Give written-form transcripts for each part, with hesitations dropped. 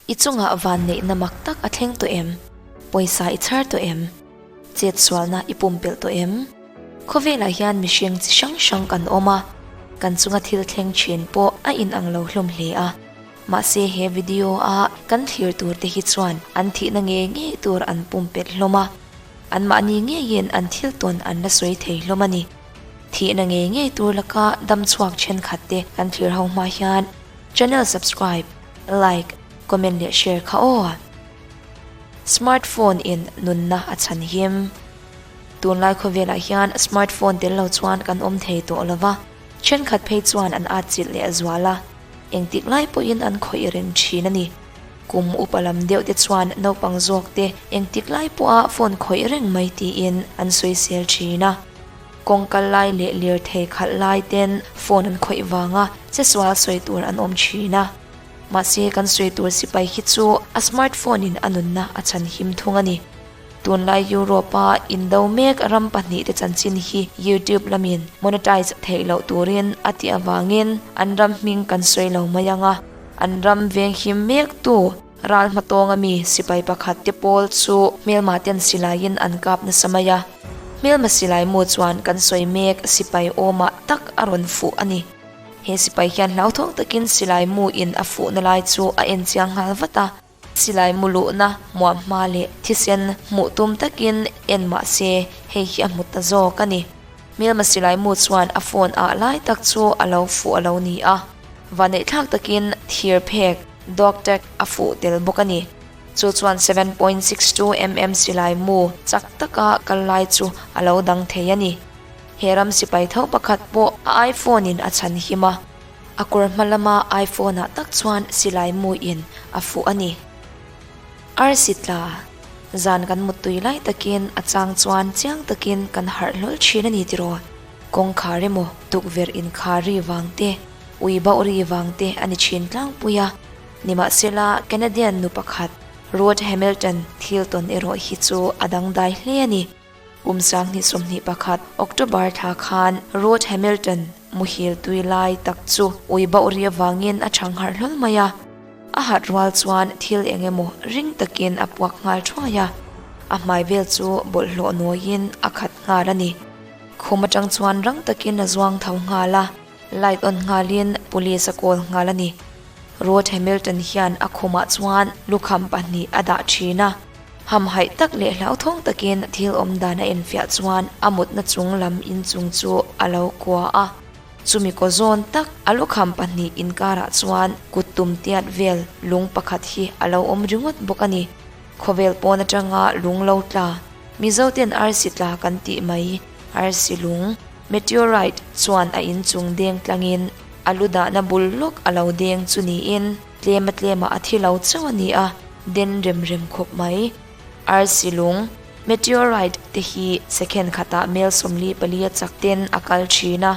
I chungah vanneihna mak tak a thleng tawh em? Pawisa i chhar tawh em? Chetsualna i pumpelh tawh em? Khawvelah hian mihring chi hrang hrang kan awm a, kan chunga thil thleng thin pawh a inang lo hlawm hle a. Mahse he video a kan thlir tur te hi chuan an thihna ngei ngei tur an pumpelh hlawm a, anmahni ngeiin an thil tawn an la sawi thei hlawm a ni. Thihna ngei ngei tur laka dam chhuak thenkhat te kan thlir ho hma hian channel subscribe, like, comment leh share kha aw. Smartphone in nunna a chhan him. Tunlai khawvelah hian smartphone tel lo chuan kan awm thei tawh lo va, thenkhat phei chuan an atchilh leh zual a, engtik lai pawhin an khawih reng thin a ni. Kum upa lam deuh te chuan naupang zawk te engtik lai pawha phone khawih reng mai tiin an sawisel thin a. Kawng kal lai leh lirthei khalh lai ten phone an khawih vanga chesual sawi tur an awm thin a. Mahse kan sawi tur sipai hi chu a smartphone in a nunna a chhan him thung a ni. Tunlai Europe a indo mek ram pahnihte chanchin hi YouTube lamin monetize theih loh turin a tih avangin an ram hming kan sawi lo mai ang a. An ram veng him mek tu ral hmatawng ami sipai pakhat te pawl chu hmelma ten silaiin an kap nasa mai a. Hmelma silai mu chuan kan sawi mek sipai awmah tak a rawn fuh a ni. He sipai hian hlauthawng takin silai mu in a fuhna lai chu a en chiang nghal vat a. Silai mu luhna hmuam hma leh thisen hmuh tum takin en mah se hei hi a hmu ta zawk a ni. Hmelma silai mu chuan a phone ah lai tak chu a lo fuh a lo ni a, vaneihthlak takin thir phek, dog tag, a fuh tel bawk a ni. Chu chuan 7.62 mm silai mu chak taka kal lai chu a lo dang thei a ni. He ram sipai tho pakhat pawh a iPhone in a chhan him a. A kawr hma lama iPhone ah tak chuan silai mu in a fuh a ni. Arsi tla, zan kan muttui lai takin a chang chuan chiang takin kan harh hlawl thin a ni tiraw? Kawngkhar emaw tukverh inkhar ri vang te, ui bauh ri vang te a ni thin tlangpui a. Nimahsela Canadian nu pakhat Rod Hamilton thil tawn erawh hi chu a dangdai hle a ni. Kum 2021 October thla khan Rod Hamilton muhil tui lai tak chu ui bauh ri avangin a chhang harh hlawl mai a. A hat rual chuan thil eng emaw ring takin a puak nghal thuai a, a hmai vel chu bawlhhlawh nawiin a khat nghal a ni. Khum atang chuan rang takin a zuang tho nghal a, light on nghalin police a call nghal a ni. Rod Hamilton hian a khumah chuan lukham pahnih a dah thin a. Hamhaih tak leh hlauthawng takin thil awm dan a enfiah chuan a mutna chung lam inchung chu a lo kua a. Chumi kaw zawn tak a lukham pahnih inkarah chuan kut tum tiat vel lung pakhat hi a lo awm ringawt bawk a ni. Khawvel pawn atanga lung lo tla, Mizoten arsi tla kan tih mai, arsi lung, meteorite, chuan a inchung deng tlangin a lu dahna bul lawk a lo deng chu niin, Tlema tlema a thi lo chauh a ni a, den rem rem khawp mai. Arsi lung, meteorite, te hi second khatah mel 44 a chak ten a kal thin a.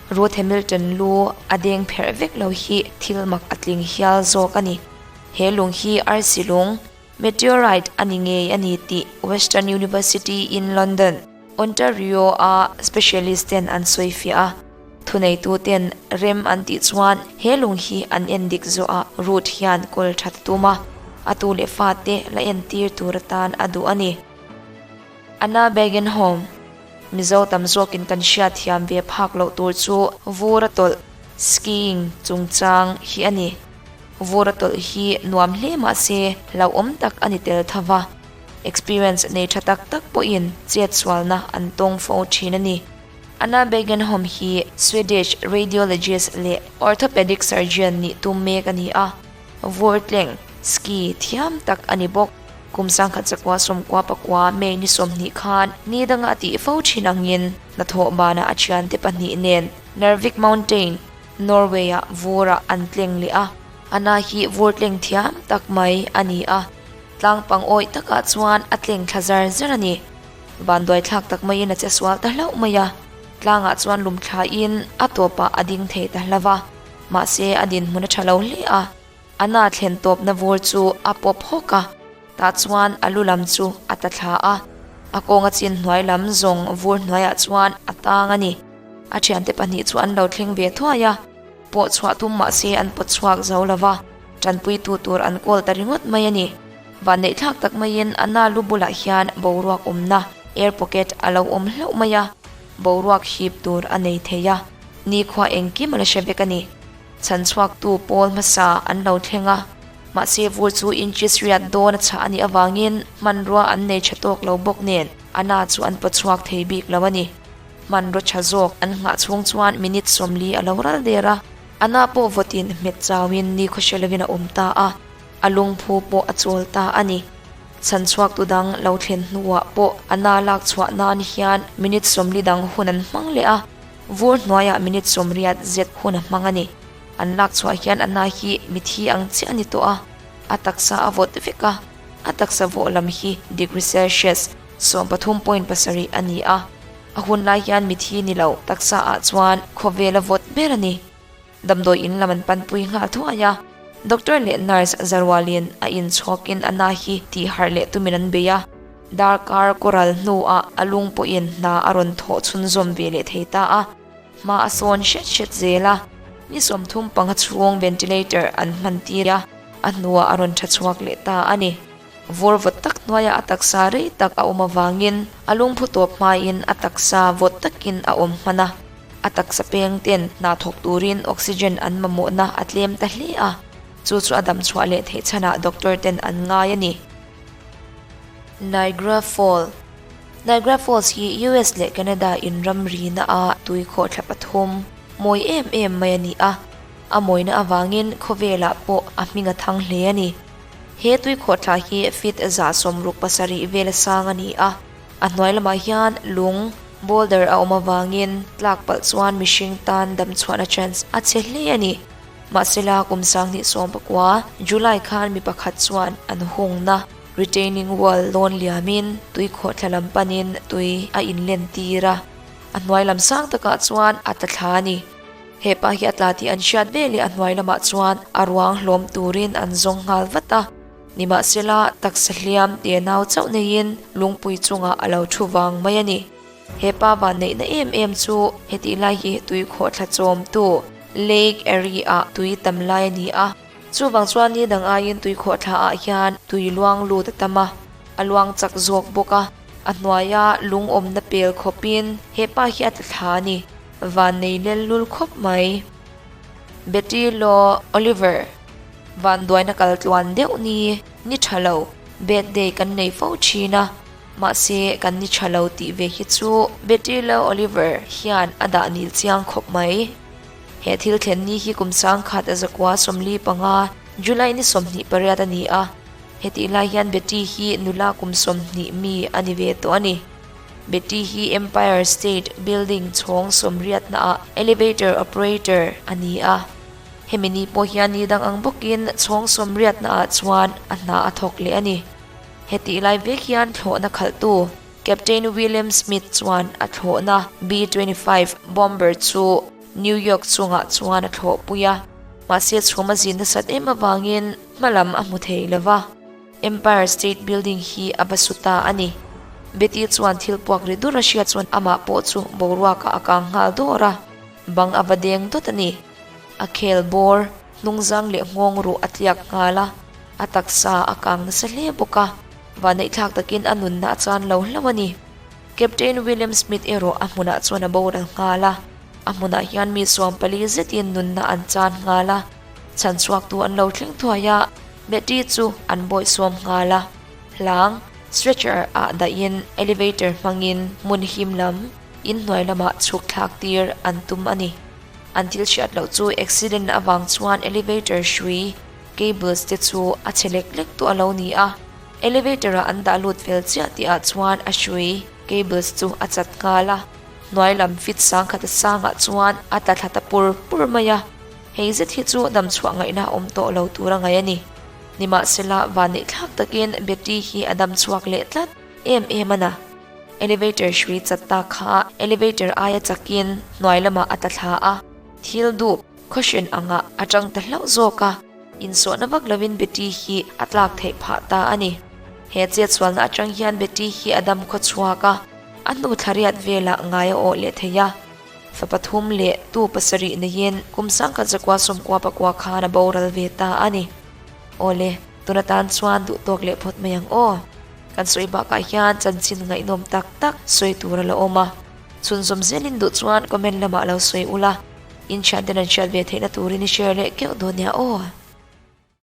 Ruth Hamilton lu a deng pherh vek lo hi thil mak a tling hial zawk a ni. He lung hi arsi lung, meteorite, a ni ngei a ni tih Western University in London, Ontario a specialist ten an sawifiah a. Thuneituten rem an tih chuan he lung hi an en dik zawhah Ruth hian kawl that a tum a, a tu leh fate la entir tur atan a duh a ni. Anna Bergenholm, Mizo tam zawkin kan hriat thiam ve phak loh tur chu vur a tawlh, skiing, chungchang hi a ni. Vur a tawlh hi nuam hle mah se hlauhawm tak a ni tel tho va, experience nei tha tak tak pawhin chetsualna an tawng fo thin a ni. Anna Bergenholm hi Swedish radiologist leh orthopedic surgeon nih tum mek a ni a, vurtleng, ski, thiam tak a ni bawk. Kum 1999 May ni 20 khan ni danga a tih fo thin angin hnathawh banah a thiante pahnih nen Narvik Mountain, Norway-ah vurah an tleng leh a. Anna hi vurtleng thiam tak mai a ni a, tlang pangawih takah chuan a tleng thla zar zar a ni. Vanduai thlak tak maiin a che sual ta hlauh mai a, tlangah chuan lum thlain a tawpah a ding thei ta hlauh a, mahse a dinhmun a tha lo hle a, a na thlen tawpna vur chu a pawp hawk a, tah chuan a lu lam chu a ta thla a, a kawnga chin hnuai lam zawng vur hnuaiah chuan a tang a ni. A thiante pahnih chu an lo thleng ve thuai a, pawh chhuah tum mahse an pawt chhuak zo lo va. Tanpuitu tur an kawl ta ringawt mai a ni. Vanneihthlak tak maiin a na lu bulah hian boruak awmna, air pocket, a lo awm hlauh mai a, boruak hip tur a nei thei a, nikhua engkim a la hre vek a ni. Chhanchhuaktu pawl hmasa an lo thleng a, mahse vur chu inches riat dawn a chhah a nih avangin hmanrua an nei tha tawk lo bawk nen a na chu an pawchhuak thei bik lo a ni. Hmanraw tha zawk an nghah chhung chuan minute 40 a lo ral der a, a na pawh vawtin hmet chauin nikhaw hre lovin a awm ta a, a lungphu pawh a chawl ta a ni. Chhanchhuaktu dang lo thlen hnuah pawh a na lak chhuah nan hian minute 40 dang hun an hmang leh a, vur hnuaiah minute 80 zet hun a hmang a ni. An lak chhuah hian a na hi mithi ang chiah a ni tawh a, a taksa a vawt vek a, a taksa vawh lam hi degree Celsius 13.7 a ni a, a hun lai hian mithi ni lo taksa ah chuan khawvel a vawt ber a ni. Damdawi in lam an panpui nghal thuai a, doctor leh nurse Zarualin a inchhawkin a na hi tih harh leh tumin an bei a, darkar kawral hnuah a lung pawhin hna a rawn thawh chhunzawm ve leh thei ta a, hma a sawn hret hret zel a, ni 35 chhung ventilator an hman tir a, a hnuah a rawn tha chhuak leh ta a ni. Vur vawt tak hnuaiah a taksa rei tak a awm avangin a lungphu tawp hmain a taksa vawt takin a awm hman a, a taksa peng ten hna thawk turin oxygen an mamawhna a tlem ta hle a, chu chu a dam chhuah leh theih chhanah doctor ten an ngai a ni. Niagara Fall Niagara Falls hi US leh Canada in ramrina a tui khawhthla pathum mawi em em mai a ni a, a mawina avangin khawvelah pawh a hming a thang hle a ni. He tui khawhthla hi feet 67 vel a sang a ni a, a hnuai lamah hian lung, boulder, a awm avangin tlak palh chuan mihring tan dam chhuahna chance a chhe hle a ni. Mahsela kum 2019 July khan mi pakhat chuan an hungna, retaining wall, lawn liamin tui khawhthla lam panin tui a inlen tir a, a hnuai lam sang takah chuan a tla thla a ni. He pa hi a tla tih an hriat ve leh a hnuai lamah chuan a ruang hlawm turin an zawng nghal vat a. Nimahsela, taksa hliam te nau chauh neiin lungpui chungah a lo thu vang mai a ni. He pa van neihna em em chu hetih lai hi tui khawhthla chawmtu Lake Erie ah tui tam lai a ni a. Chuvang chuan ni dang aiin tui khawhthla ah hian tui luang lut a tam a, a luang chak zawk bawk a. A hnuaia lung awmna pel khawpin he pa hi a tla thla a ni. Van nei lel lul khawp mai. Betty Law Oliver, Van duaina kal tluan deuh ni, ni tha lo, bad day kan nei fo thin a, mahse kan ni tha lo tih ve hi chu Betty Law Oliver hian a dah nil chiang khawp mai. He thil thlen ni hi kum 1945 July ni 28 a ni a, hetih lai hian Betty hi nula kum 20 mi a ni ve tawh a ni. Betty hi Empire State Building chhawng 80 naah elevator operator a ni a. Hemi ni pawh hian ni dang ang bawkin chhawng 80 naah chuan a hna a thawk leh a ni. Hetih lai vek hian thlawhna khalhtu Captain William Smith chuan a thlawhna B-25 bomber chu New York chungah chuan a thlawhpui a. Mahse chhum a zin nasat em avangin hmalam a hmu thei lova. Empire State Building hi a va su ta a ni. Betty chuan thil puak ri dur a hriat chuan amah pawh chu boruakah a kang nghal dawr a, bang a va deng dawt a ni. A khel bawr, hnungzang leh nghawng ruh a tliak nghal a, a taksa a kang nasa hle bawk a, vaneihthlak takin a nunna a chan lo hlauh a ni. Captain William Smith erawh a hmunah chuan a boral nghal a, a hmunah hian mi 40 zetin nunna an chan nghal a, chhanchhuaktu an lo thleng thuai a, Betty chu an bawihsawm nghal a, hlang, stretcher, ah dahin elevator hmangin hmun him lam, inhnuai lamah chhuk thlak tir an tum a ni. An thil hriat loh chu accident avang chuan elevator hrui, cables, te chu a chhe lek lek tawh a lo ni a, elevator ah an dah lut fel chiah tih ah chuan a hrui, cables, chu a chat nghal a, hnuai lam fit sangkhat a sangah chuan a tla thla ta pur pur mai a. Hei zet hi chu dam chhuah ngaihna a awm tawh lo tur a ngaih a ni. Nimahsela, vanneih thlak takin Betty hi a dam chhuak leh tlat em em a na. Elevator hrui chat ta kha elevator aia chakin hnuai lamah a tla thla a, thil dup khawhrin angah a tang ta hlauh zawk a, insawhna vak lovin Betty hi a tlak theih phah ta a ni. He chetsualna atang hian Betty hi a dam khaw chhuak a, a hnu thla riat velah ngai a awh leh thei a. Fa pathum leh tu pasarih neiin kum 1999 khan a boral ve ta a ni. Awle, tun atan chuan duh tawk leh phawt mai ang aw. Kan sawi bakah hian chanchin ngaihnawm tak tak sawi tur a la awm a. Chhunzawm zelin duh chuan comment lamah lo sawi ula, in thianten an hriat ve theihna turin i share leh keuh dawn nia aw.